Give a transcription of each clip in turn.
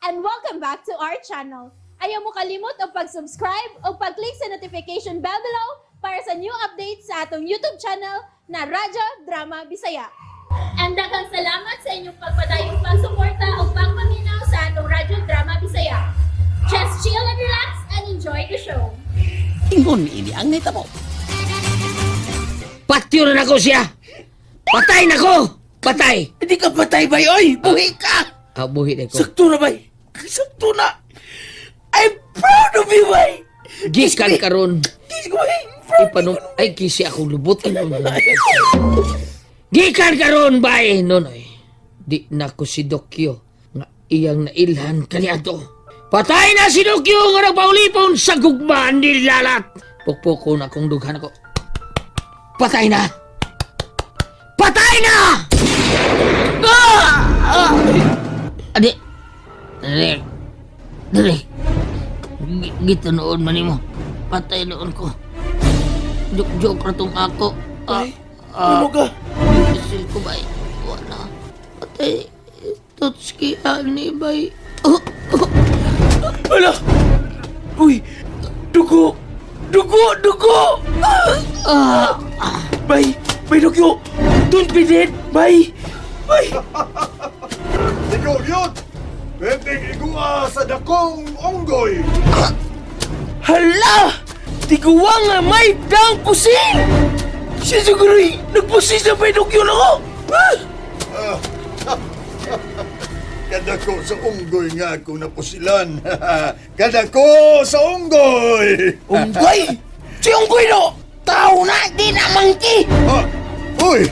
And welcome back to our channel. Ayaw mo kalimot og pag-subscribe o pag-click sa notification bell below para sa new updates sa atong YouTube channel na Radyo Drama Bisaya. And daghang salamat sa inyong pagpadayong pagsuporta o pagpaminaw sa atong Radyo Drama Bisaya. Just chill and relax and enjoy the show. Ingon ini ang nahitabo. Patyo na nako siya. Patay nako. Patay. Hindi ka patay, bay! Oy! Buhi ka! Ah, buhi na ko. Sakto na, bay! Sakto na! I'm proud of you, bay! Gikan karon. Kiss ko, bay! Proud Ipanom ay kisi akong lubot. Gikan karon bay Nonoy. Di na ko si Dokyo nga iyang nailhan kaniadto. Patay na si Dokyo nga nagpaulipon sa gugma ni Lalat. Pukpoko na akong dughan ako. Patay na. Patay na! Ah! Ah! Adi. Dali. Dali. Gitunoon man nimo. Patay noon ko. Joke-joke ra tong ako. Ah, Bay, ano ka? Isil ko bay. Wala. Patay. Totski ani bay. Oh, oh. Ala! Uy! Dugo! Dugo! Dugo! Ah, Bay! Bay, Dokyo! Don't be dead! Bay! Bay! Ikaw yun! Pwedeng igua sa dakong unggoy! Hala! Tiguwa nga may dang pusil! Siya siguro'y nagpusil sa Bay Dokyo na ko! Ah! Kadako sa unggoy nga ako napusilan. Kadako sa unggoy! Unggoy! Si Unggoy no! Tao na! Di na monkey! Ah, uy!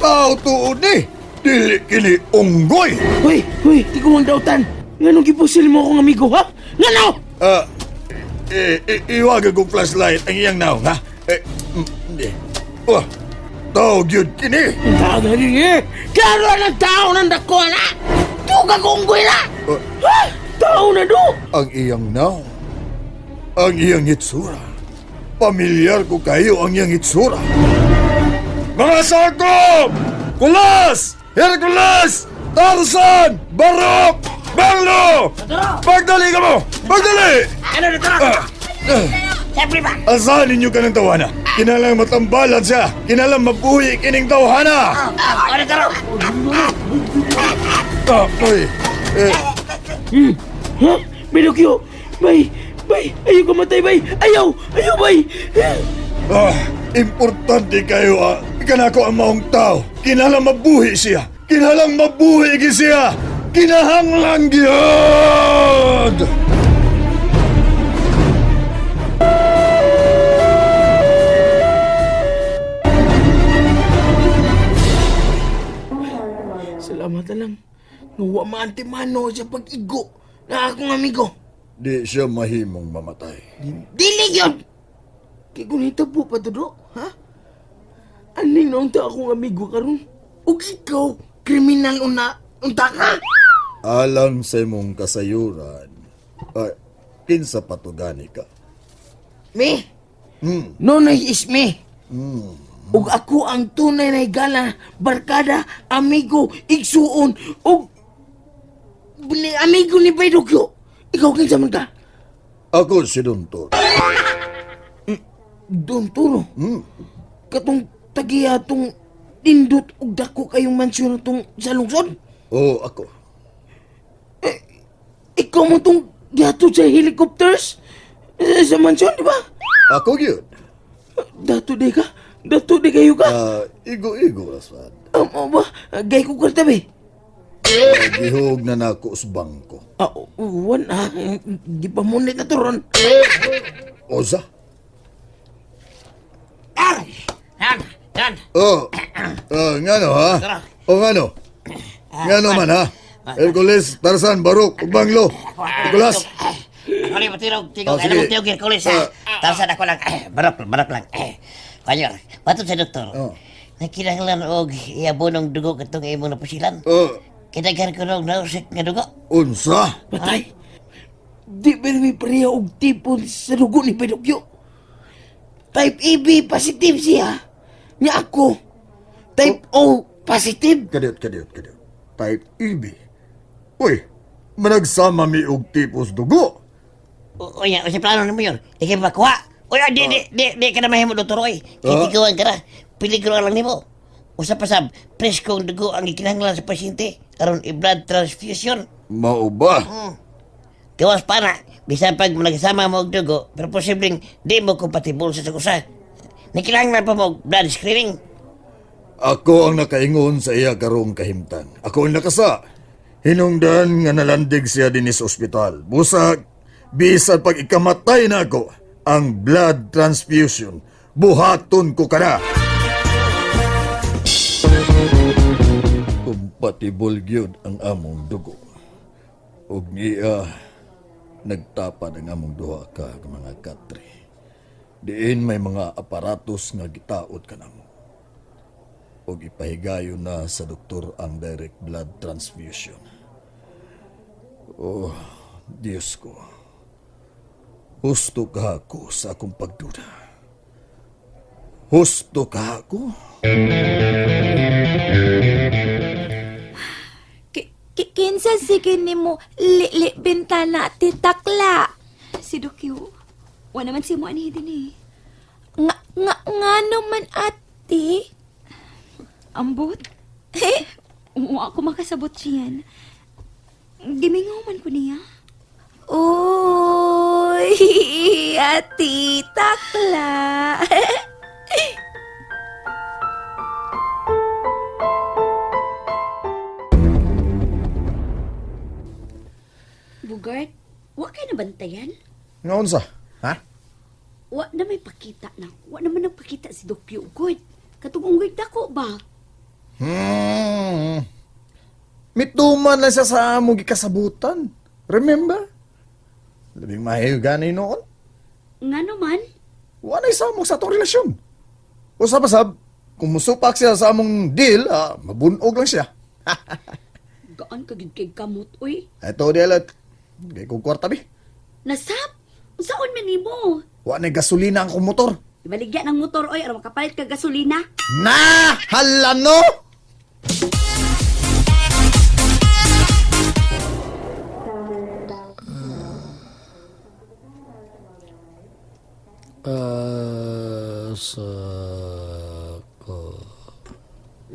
Tao tuod ni! Dili kini unggoy! Hoy! Hoy! Tiguang dautan! Nganong gipusil mo akong amigo, ha? Ngano? Ah, eh, eh, iwag akong flashlight ang iyang naong, ha? Eh, hindi. Oh, tao gyud kini! Ang tao na rin eh! Klaro ng tao ng dako na! Tuga ko unggoy na! Ah, Ha? Tao na do! Ang iyang naong, ang iyang itsura. Pamilyar ko kayo ang iyang itsura. Mga sakop! Kulas! Hercules! Tarzan! Barok! Banglo! Pagdali ka mo! Pagdali! Ano na tara? Ah, ah. Siyempre ba? Asahan ninyo ka ng tawana. Kinalang matambalan siya. Kinalang mabuhi kining tawhana. Ah, ano tara? Ah, uy. Eh, Ha? Pinocchio! Bay! Bay! Ayaw ka matay, bay! Ayaw! Ayaw, bay! Ah, importante kayo ah. Kanako ang maong tao. Kinalang mabuhi siya. Kinalang mabuhi gi siya. Kinahanglan gyud. Salamat na lang. Nga maantimano sa pag-igo na akong amigo. Di siya mahimong mamatay. Dili yun! Kay kung hitabo pa to, do, ha? Aning na unta akong amigo karon? Ug ikaw, kriminal una, unta ka? Alang sa imong kasayuran, ay, kinsa patugani ka. Me? Nonoy is me. Ug ako ang tunay na higala, barkada, amigo, igsuon, ug ni amigo ni Pedro. Ikaw kinsa man ka? Ako si Don Toro. Don Toro. Katong tagiya tong nindot ug dako kayong mansyon tong sa lungsod. Oo, ako. Ikaw mo tong gihatod sa helicopters sa mansyon, di ba? Ako gyud. Dato di ka? Dato di kayo ka? Ah, igo-igo rasad. Ba? Gay ko kwarta ba? Gihog na nako sa bangko. Ah, wan ah. Di pa munit na to ron. Osa? Yan, yan. Oh, ah, ngano ha? O ngano? Ngano man ha? Hercules, Tarzan, Barok, ug Banglo. Nicolas, Ako lang matirog, tingog, Ah, sige. alam mo tiyog, Hercules ha. Tarzan ako lang, eh, barok, barok lang. Eh, Kanyor, patod sa doktor. Oh. Nagkinahanglan og iabonong dugo katong imong napusilan. Oh, Kinaghan ko nog nausik nga dugo. unsa? Patay. Di ba may pareha og tipon sa dugo ni Pinocchio? Type AB positive siya. Nya ako. Type O positive. Kadiyot, kadiyot, kadiyot. Type EB. Uy, Managsama mi og tipos dugo. Unya, unya plano nimo yun. Ikay makuha. Uy, di, di, di, di ka na mahimo, Doktor, oy. Kitiguan ka na. Peligro lang nimo. Usa pa sab, preskong dugo ang gikinahanglan sa pasyente aron i-blood transfusion. Mao ba? Gawas pa na, bisan pag nagsama mo og dugo, pero posibleng di mo compatible sa usa. Nakinahanglan pa mo og blood screening. Ako ang nakaingon sa iya karong kahimtang. Ako ang nakasa. Hinungdan nga nalandig siya dinhi sa ospital. Busag, bisan pag ikamatay na ako, ang blood transfusion, buhaton ko kana. Compatible gyud ang among dugo. Og niya, nagtapad ang among duha ka mga katri. Diin may mga aparatos nga gitaot kanamo og ipahigayon na sa doktor ang direct blood transfusion. Oh, Diyos ko. Husto ka ako sa akong pagduda. Husto ka ako. Kinsa sige nimo li bintana ti takla. Si Dokyo, wa naman si mo ani din eh. Nga nga nga naman ate. Ambot. Wa ako makasabot siyan. Gimingaw man ko niya. Uy, ate takla. Bugart, wa kay nabantayan? Nga unsa? Ha? Wa na may pakita na. Wa naman nagpakita si Dokyo ugod. Katong unggoy dako ba? Mituman lang siya sa among gikasabutan. Remember? Labing mahiyo gani noon. Nga naman, Wala sa among sa atong relasyon. Usa pa sab, kung musupak siya sa among deal, mabunog lang siya. gaan ka gid kay kamot oy. Ito di alat. Kay kong kwarta bi. Nasab, unsaon man nimo? Wa na gasolina ang akong motor. Ibaligya ng motor oy aron makapalit ka gasolina. Na! Hala no! Asa ko.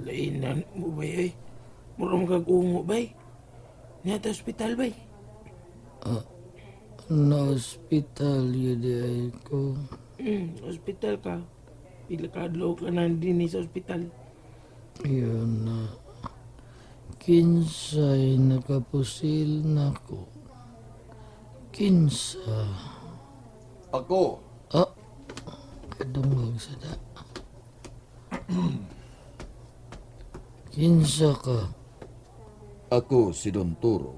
Lainan mo bay ay. Mura mo kag ungo bay. Niya ospital bay. Na ospital yun di ay ko. Ospital ka. Pila ka adlaw ka na din sa ospital. Yun na. Kinsay nakapusil na ko. Kinsa. Ako. Ah, kadungog sa da. Kinsa ka. Ako si Don Toro,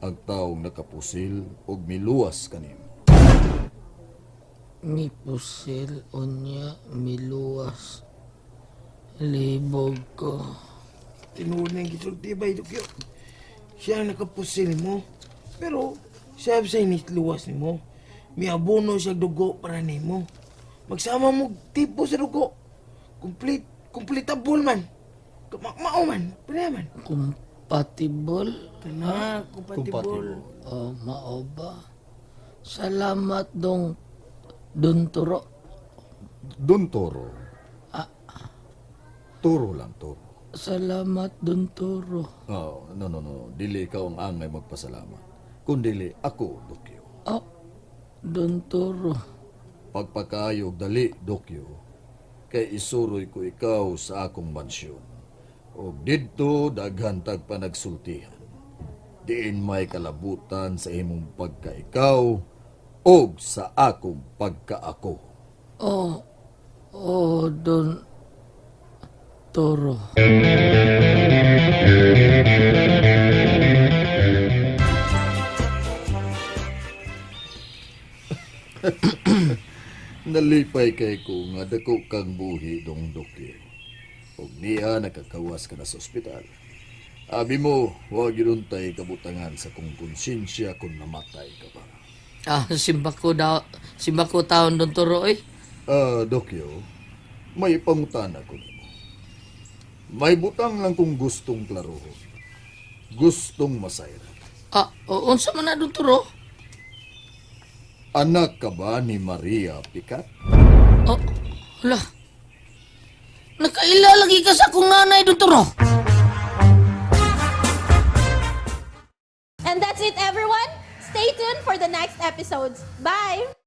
ang taong nakapusil og miluwas kanim. Mipusil unya miluwas. Libog ko. Tinuod na yung gisulti bay Dokyo. Siya ang nakapusil mo. Pero siya sa luwas nimo. Miabono siya dugo para nimo. Magsama mo tipo sa dugo. Complete, completable man. Mao man, pareha man. Compatible? Kana, compatible. O mao ba? Salamat dong Don Toro. Don Toro. Toro lang, Toro. Salamat Don Toro. Oh, no, no, no. Dili ikaw ang angay magpasalamat. Kundili ako, Dokyo. Oh, Don Toro. Pagpakaayog dali, Dokyo. Kay isuroy ko ikaw sa akong mansyon. Og didto daghan tag panagsultihan. Diin may kalabutan sa imong pagkaikaw og sa akong pagkaako. Oh, oh, Don Toro. Nalipay kay ko nga dako kang buhi dong Dokyo. Og niya nakakawas ka na sa ospital. Abi mo, wag yun tay kabutangan sa kong konsensya kung namatay ka pa. Ah, simba ko daw, simba ko taon Don Toro eh. Ah, Dokyo, may pangutana ko nimo. May butang lang kung gustong klarohon. Gustong masayran. Ah, unsa man na, Doktor, oh? Anak ka ba ni Maria Picat? Oh, hala. Nakaila lagi ka sa akong nanay, Doktor, oh. And that's it, everyone. Stay tuned for the next episodes. Bye!